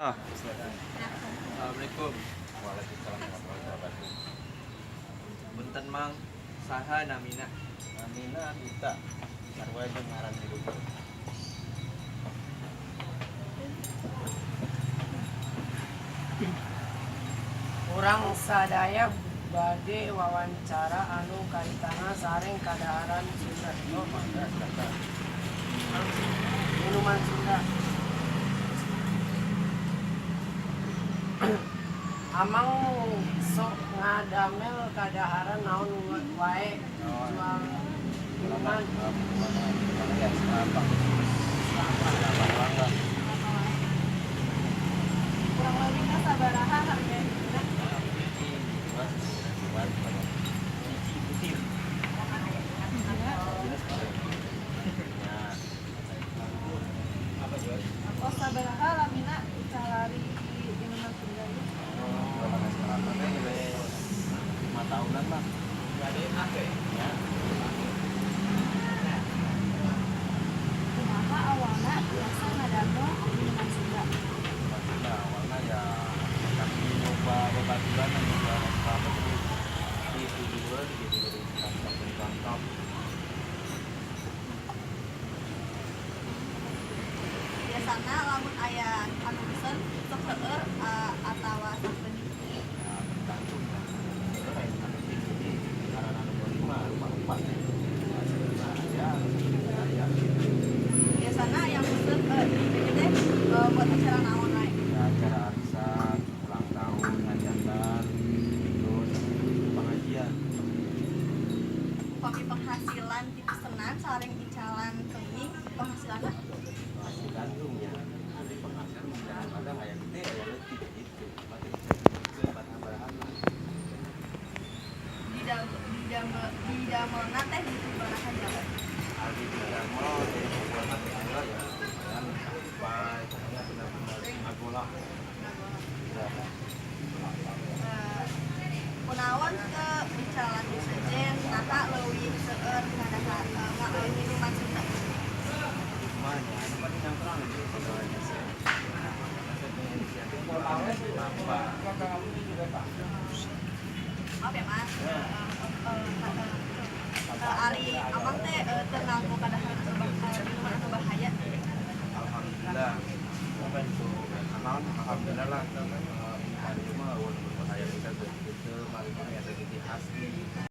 Ah. Assalamualaikum. Waalaikumsalam warahmatullahi wabarakatuh. Punten, Mang, saha namina? Namina Duta, sarua jeung ngaran hirup. Urang sadaya bade wawancara anu kaitanna sareng kadaharan Sunda. Oh, mangga, silakan. Minuman Sunda. Amang sok ngadamel kadaharan naon wae, jual minuman? Minuman ya kelapa. Kelapa doang lah. Kurang lebihnya sabaraha harga hijina? Hiji, dua, dua, hiji butir. Hijina sekali. Ya. Apa jual? Oh, sabaraha lamina calari minuman Sunda ieu? Jualan es kelapa teh 5 tahunan lah. Ya. Kumaha awalna biasa ngadamel minuman Sunda? Maksudnya awalnya ya kami nyoba babaturan anu jualan es kelapa, terus itu dua gitu dari kantong ke kantong. Biasana lamun aya anu pesen sok seueur atawa sakedik? Ya, tergantung ya. Itu kayak penting, jadi karena anu meuli mah rupa-rupa ya, ya ya gitu. Biasana yang pesen ini teh buat acara naon wae? Ya, acara arisan, ulang tahun, hajatan, terus pengajian. Upami penghasilan ti pesenan sareng icalan kenging, penghasilanna? Masih gantung ya, nanti penghasilan kadang-kadang aya gede, aya leutik gitu, masih bisa disebutkeun bahan-bahan. Di damelna teh butuh sabaraha jam? Ari didamel dari pukul sampai ayeuna ya lumayan, sampai pokoknya benar-benar ngagolah ya. Kunaon teu icalan nu sejen, naha leuwih seueur ngadahar minuman Sunda? Rumahnya itu kan yang terang itu pegawainya saya. Saya punya inisiatif apa? Maaf ya, Mas. Ari amang teh teu nganggo kadaharan anu minuman anu bahaya? Alhamdulillah untuk naon, alhamdulillah lah, ini hari mah berbahaya bisa gitu, mah ya segitu asli.